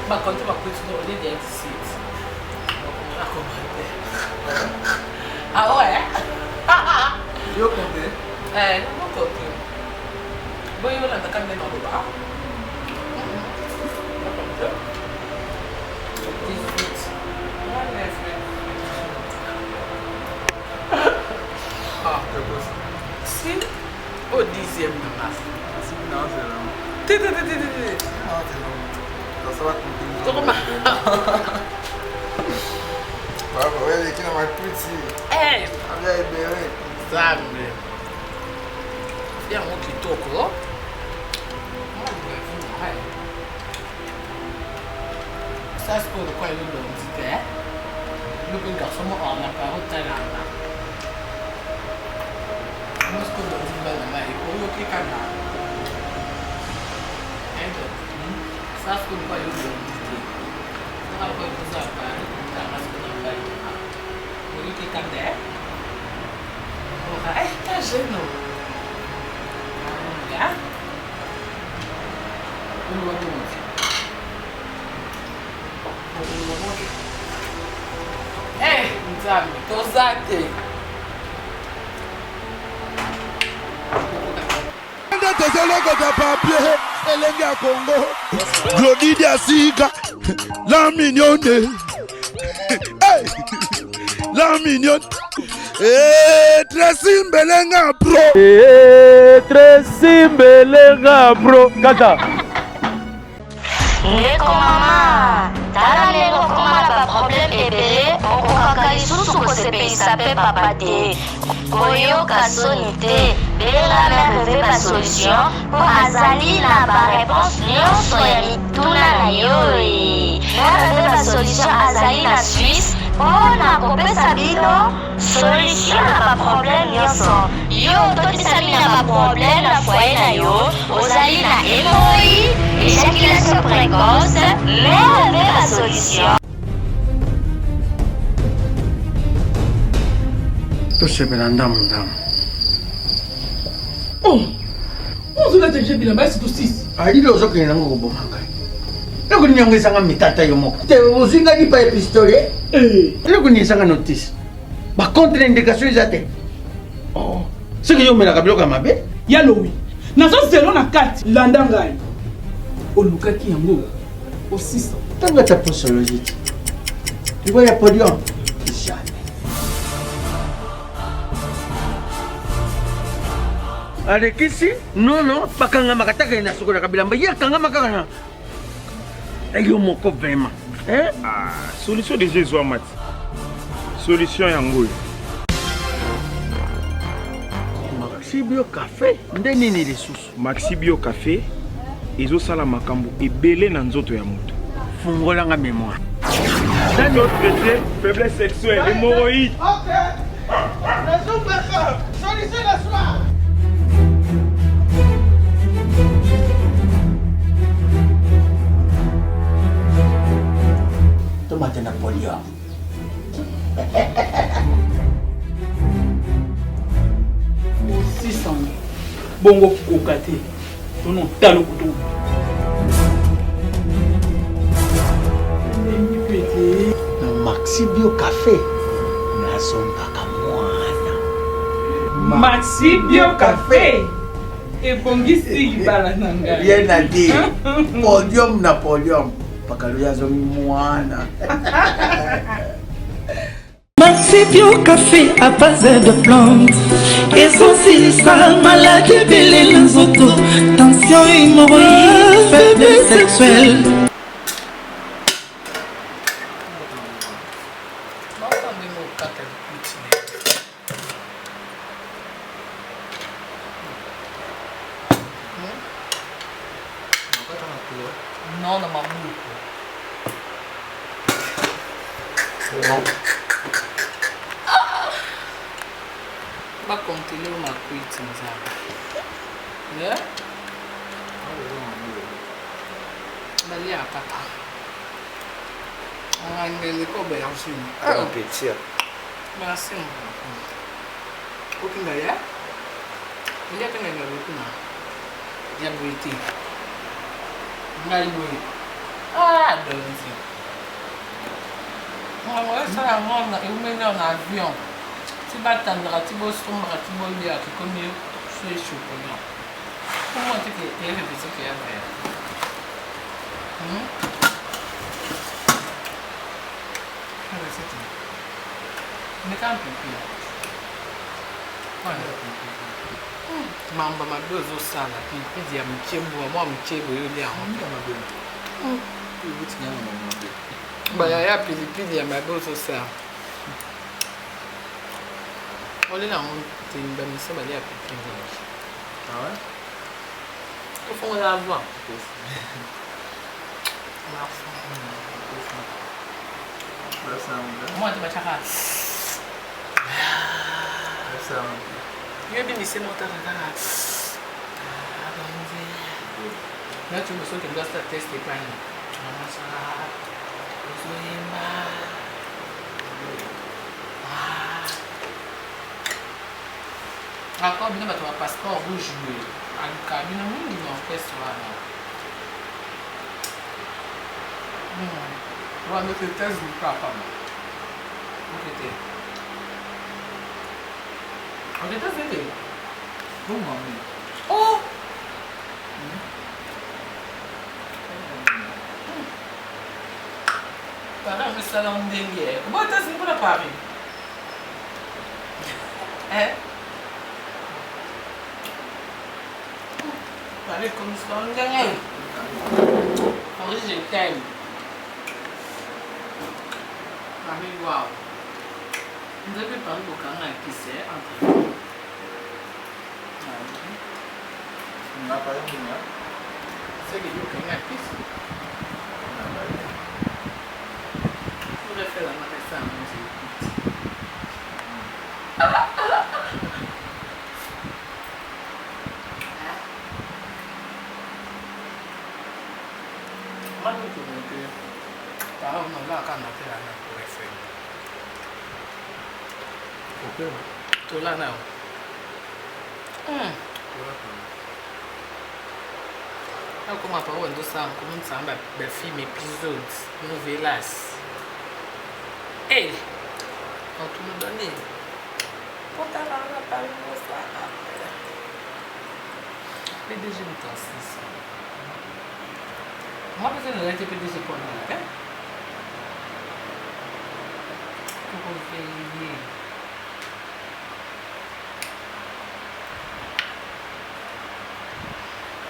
Bakonte bakwiti no olie dia 17. Bakomona commentaire. Ah ouais? Yo compte? Eh, no compte. Boyo olandaka nde naloba. Bakonte. 18. Ah, tokosi. Si, au dixième na nga. Te te te te te. Tokoma. Eleki na makwiti. Eh. Abia ebele. Nzambe. Yango kitoko. Ça sikoyo lokola yo dondi te yo mpe garçon moko alaka otalanga yo sikoyo dondi bana mai oyoki kaka ça sikoyo lokola yo dondi te kaka lokola toza pari kotanga sikoyo na mobali oyoki kanda oka eh ta jeune Eh, Nzambe, toza te. Nde tozolokota papier elenge ya Congo. Glody Diasika, la mignonne. Hey, la mignonne. Eh, Tracy Mbelenga bro. Eh, Tracy Mbelenga bro. Kaka. Ndeko mama, tala ndenge okoma na ba problème ebele, okokaka lisusu kosepelisa pe papa te. Koyoka soni te, benga mère Veba solution po azali na ba reponse nionso ya mituna na yo. Mère Veba solution azali na Suisse po na kopesa bino Solution na ba problème nionso. Yo ototisami na ba problème na foyer na yo, ozali na hemorroïde, ejaculation precoce, mère nde ba solution. Tosepela ndamu ndamu. Oh! Ozolata deja bilamba ya sito 6. Alili ozokende nango koboma ngai. Eloko nini yango ezanga mitata yo moko. Te ozwi ngai lipa ya pistolet. Eh. Eloko nini ezanga notice. Ba contre indication eza te. Oh. Soki yo omelaka biloko ya mabe. Ya lowi. Nazo zelo na kati. Landa ngai. Olukaki yango osisa. Tanga ta posologie ti. Liwa ya podium. Jamais. Alekisi nono bakangamaka taka ye nasukolaka bilamba ye akangama kaka na yo moko vraiment eh? Ah, solution deja ezwama ti solution yango oyo. Maxi Bio Cafe nde nini lisusu? Maxi Bio Cafe ezosala makambo ebele na nzoto ya moto. Fungola nga memoire. Traité faiblesse sexuelle, hémorroïde. Okay. Solution na soir. Tomate na podium. Osisango bongo koka te tono talo kutu na maxi bio cafe nazongaka mwana maxi bio cafe ebongisi libala na ngai rien à dire podium na podium pakalo azongi mwana. Maxi Bio Café à base de plantes ezosilisa maladi ebele na nzoto tension hémorroïde faiblesse sexuelle. Non, na maboko. Bakontele yo makwiti nzambe. Yeah? Balia kaka. Angele ko aubergine. Bon appétit. Merci. Okinga ya? Olia pe ngai kuna. Ya boye te. Ngai boye. Ah, donzi. Makambo esala yango eumeli na avion. Ti batandaka, ti bosombaka, ti boliaka, ekomi so chocolat. Comment tu que tu es que ya vert? Meka pilipili. Mamba mabe ozosala pilipili ya moke mbuma mwa moke boye olia yango. Bayaya pilipili ya mabe ozosala. Olela yango te bamisa balia pilipili mingi. Ah ouais? Tofongola avant. Moi, tu batiaka. Yo bimise motaka kaka. Nati mosoki ndasa test epai. Ozoyemba. Encore bino bato ya passeport rouge boye aluka bino mingi na orchestre wana. Wana te États-Unis papa. Ok te. Ok États-Unis te. Bon mami. Oh. Paris misala ndenge. Bo États-Unis mpona Paris. Eh? Paris comme ça ndenge. Paris je t'aime. Paris wow. Nzambe Paris bokanga ya kisi entre. Na Paris nini? C'est que yo kanga kisi. Pour faire la marque ça manger. Tola na yo. Nakoma pa oyo ndosala nkomonisanga bafilme épisodes novelas. Eh, otumudoni potalanga palimosa PDG moto asisi moi mpe nazali te PDG mpona te tokoveille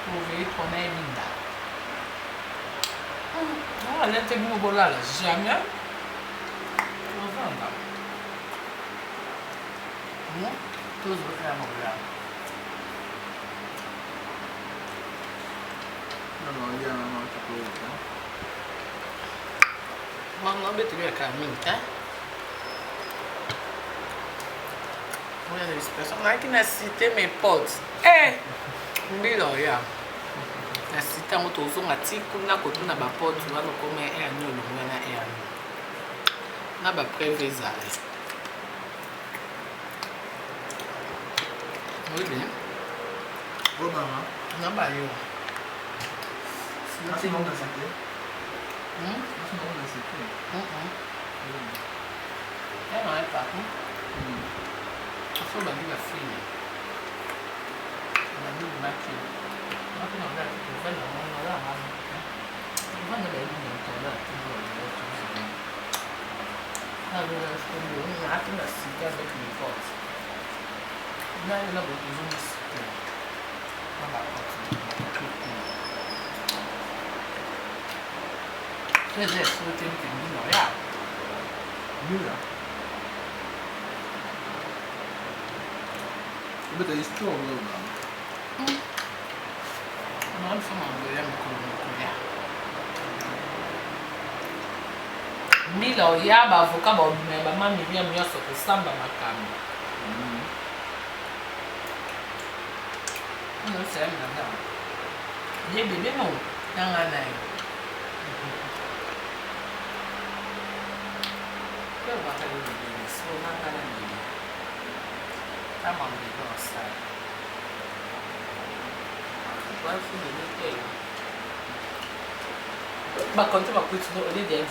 toveille mpona ebinda alia te bino bolala jamais tozanga tozokaya makolala. Non, non, il y a un petit peu. Mama obeteli ya kala mingi te oya na expression nayaki na cité mes potes eh mbila oya na cité yango tozonga ti kuna kotuna bapote wana okoma air ni olongwa na air ni na bapreuve ezala oyebi. Bon, maman. Na bayo. Merci, maman, na cité. Merci, maman, na cité. Ema epaku so bandi bafilme bandi bimaki maki na ngai tovanda mona ola tovanda bayebi na tola ati na cité avec mes potes nani na boye tozongi cité na bapote. So eza esolo te mike mbino ya Mila. Obeta histoire oyo. Mabiso mambo ya mikolo mokolo ya mbila oya baavoka baobima ya bama Miriam nyonso kosamba makambo osalanga ye bebe no nanga na ye mpe obakali bebe so nanga na bebe kama bebe osala wafu bebe te. Bakonte bakuti no olie dia 17.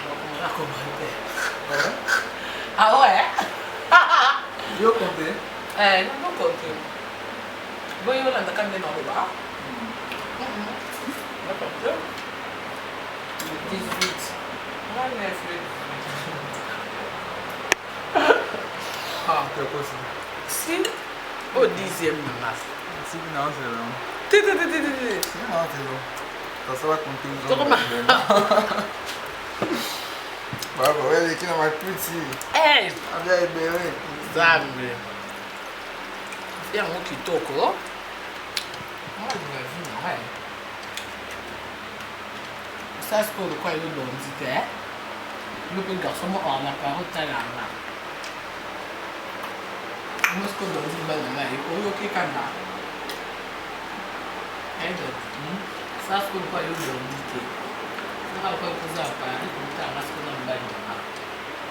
Bakomona commentaire. Ah ouais? Yo compte? Eh, non compte. Boyo olandaka nde naloba. Bakonte. 18. Nga 9 le 18. Ah, tokosi. Si au dixième na nga. Si na zelo. Te te te te te. Si na zelo. Tosala compte. Tokoma. Baba, wewe kina makuti. Eh, abia ebele. Nzambe. Yango kitoko. Moi, je la vie, ouais. Ça, c'est pour le quoi, il est bon, dit, hein. Le petit garçon, moi, on a pas otala nga. Moi, ce que je dis, bana ngai, oyoki kanda. Ça, c'est pour le quoi, il est bon, dit, soki akoki kozala Paris kotanga siko na mobali na nga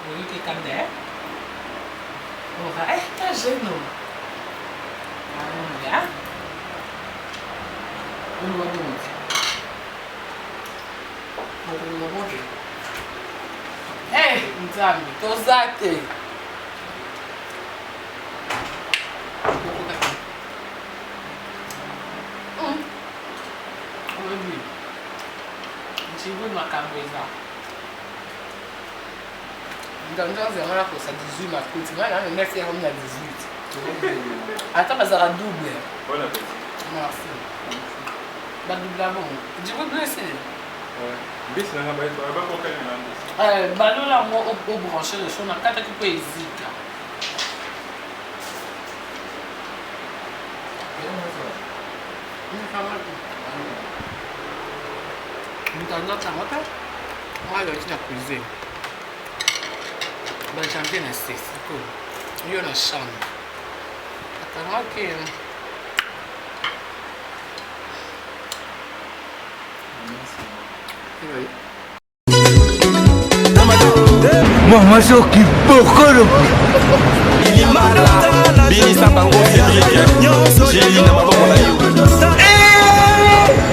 oyoki kanda e oka e ta jeune ya oloba bongo te okoloba bongo te e Nzambe toza te okoka te oyebi ntibu makambo eza ndanza nzela nakosa 18 makuti ngai nano 9 heure na 18 ata bazalaka double. Bon appétit. Merci. Badouble bongo ntibu blessé. Mbisi nanga bakokani na mbisi. Balola yango obranche le son nakataki mpo ezika. Moto azotango te ngai azalaki na cuisine bajanvier na se sikoyo yo na chambre akangaki. Mama soki bokolo. Binisa bango Cédric Jeli na maboko na yo.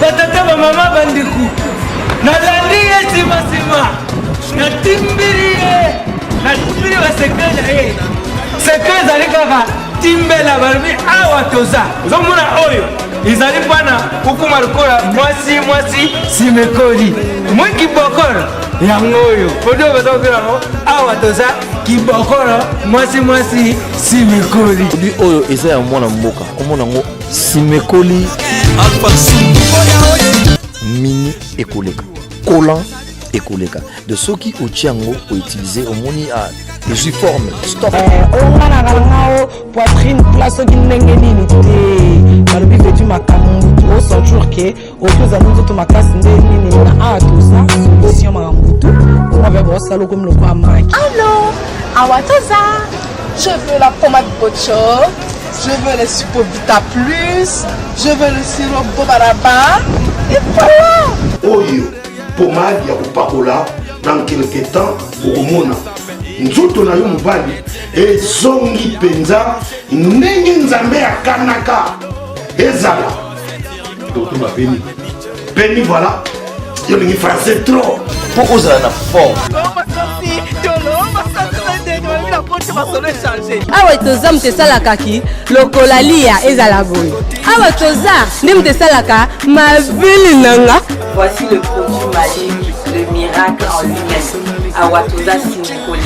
Batata bamama bandiku nalandi ye nsima natimbili ye natimbili basekre na ye sekre ezali kaka timbela balobi awa toza ozomona oyo ezali mpana kokuma lokola mwasi mwasi simekoli mwi kibokolo yango oyo produit oyo baza kobela yango awa toza kibokolo mwasi mwasi simekoli. Produit oyo eza ya mwana mboka, komona yango simekoli mini ekoleka collant ekoleka de soki otie yango outilize omoni ezwi forme stop. Oyo nga na kala o poitrine plat soki ndenge nini te balobi vetu makambo mutu osentir ke oki ozali nzoto makasi nde nini na awa toza solution makambo tu onga mpe bosala okomi lokola maki. Allo, awa toza. Je veux la pommade Bocho, je veux le Supovita Plus, je veux le sirop Bobaraba. Et voilà! Oyo pomade ya kopakola dans quelque temps okomona nzoto na yo mobali ezongi mpenza ndenge Nzambe akanaka ezala. Docteur bapeni peni, voilà, yo olingi français trop mpo ozala na forme. Awa toza moto esalaka ki lokola lia ezala boye awa toza nde moto esalaka mabili na nga. Voici le produit magique, le miracle en lui-même. Awatoza Simikoli.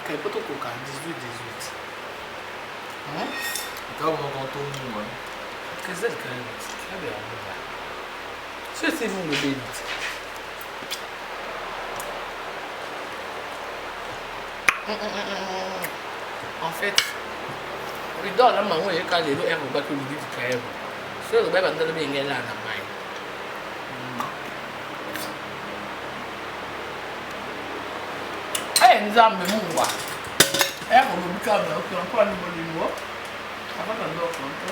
Ok, po tokoka 18 18. So esi mungu ebebi te. En fait, idole na mango eyeka lelo ere obaki olingi likayebo so elobai bandalo bengela na mai. Eh, Nzambe mungwa ere olobi kaka okiampani bolingo akaka ndoko te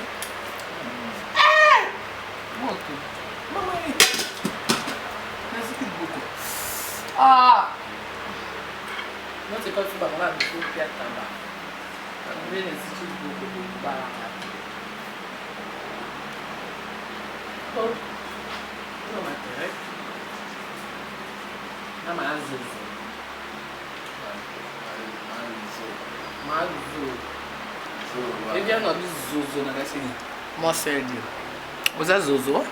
moto mama naziki liboko. Ah. Noti epa biso bamama ya biso pia taba. Bambele esiki biloko bobalaka te. Oh, no matere. Na maazozo. Maazo. Ebi ano abi zozo na kasi moi sel Dieu. Oza zozo?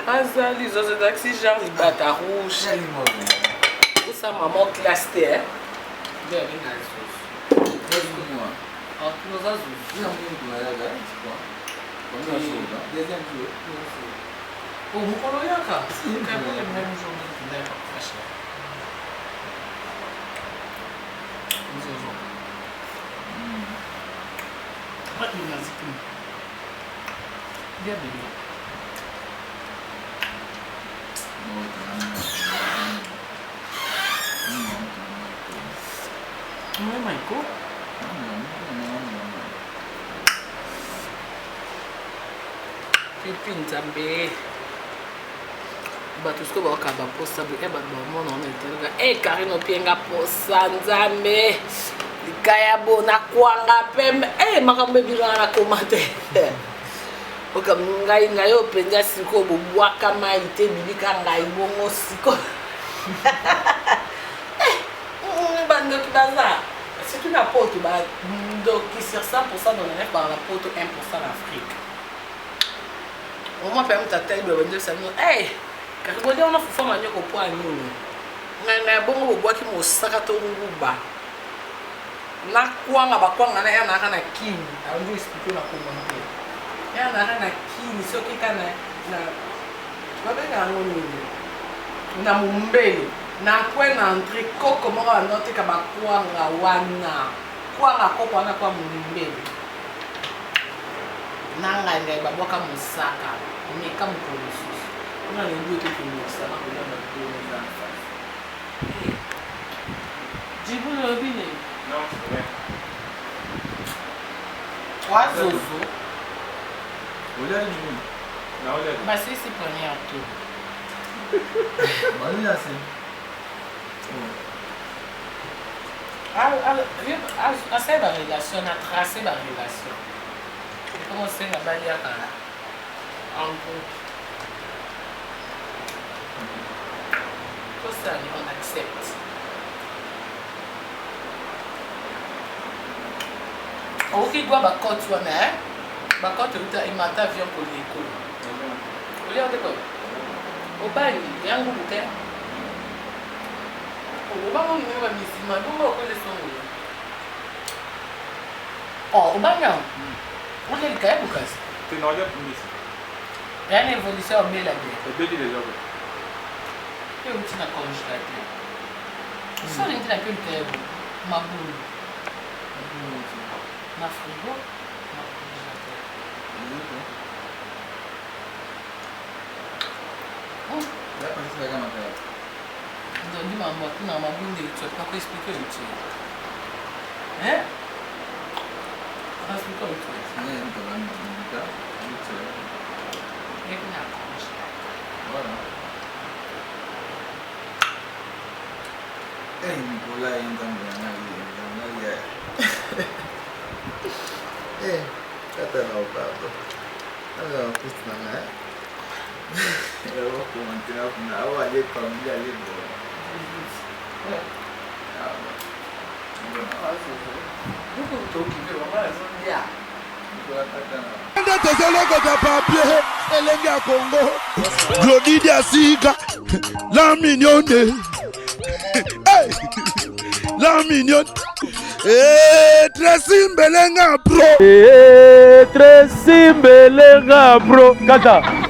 Azali zozo taxi genre libata rouge. Osa maman classe te hein. Nde abenga zozo. Oza zozo. Oh, mokolo yaka. Même jour, Zozo. Bien bébé. Ouais, Michael. Pipi Nzambe. bato sikoyo baoka baposa boye bato bamona wana eteleka e karine opienga posa nzambe likaya bo na kwanga pembe e makambo ebimaka na koma te oka ngai ngai oyo mpenza sikoyo bobwaka mai te bibika ngai bongo sikoyo eh, bandoki baza surtout na poto bandoki sur 100 pourcent dans na baka na poto 1 pourcent na afrique Oma pe mutu atali boye bandi oyebisa bino hey, kasi bolia wana fufu ya manioko mpo ya nini? Ngai ngai bongo bobwaki mosaka to nguba na kwanga bakwanga na ya naka na kini abandi explike na commentaire ya naka na kini soki ka na na babenga yango nini na mombele na kwe na entre koko moko banda oteka bakwanga wana kwanga koko wana kwa mombele na ngai ngai babwaka mosaka meka mokolo mosusu nga nayebi yo te kolokisa na kolia bato eza na fasi jibu olobi nini trois zozo basisi première tour asali barelation na trace barelation ekoma osenga baliaka en groupe tosali on accepte okoki gwa bacote wana eh? bacote euta emata avion koleko olia te koy obangi ya ngubu te Obango nini ba musulman bongo okoli songo. Oh, obanga. Olia likayabu kasi. Te na olia mbisi. Ya na évolution obela bien. Ebeli déjà ko. Pe uti na congélateur. So olingi na pe likayabu mabulu. Na frigo na congélateur. Oh. Ndondi mambo akuna mabunde utio nako explique utio. Hein? Nako explique utio. Yeki na congélateur. Voilà. Eh, Nicolas ye nzambe na ngai nzambe na ngai. Eh, kata na pardon. Aza na na ngai. Nde tozolokota papier elenge ya Congo Glody Diasika la mignonne hey! la mignonne hey, Tracy Mbelenga pro hey, Tracy Mbelenga pro kaka.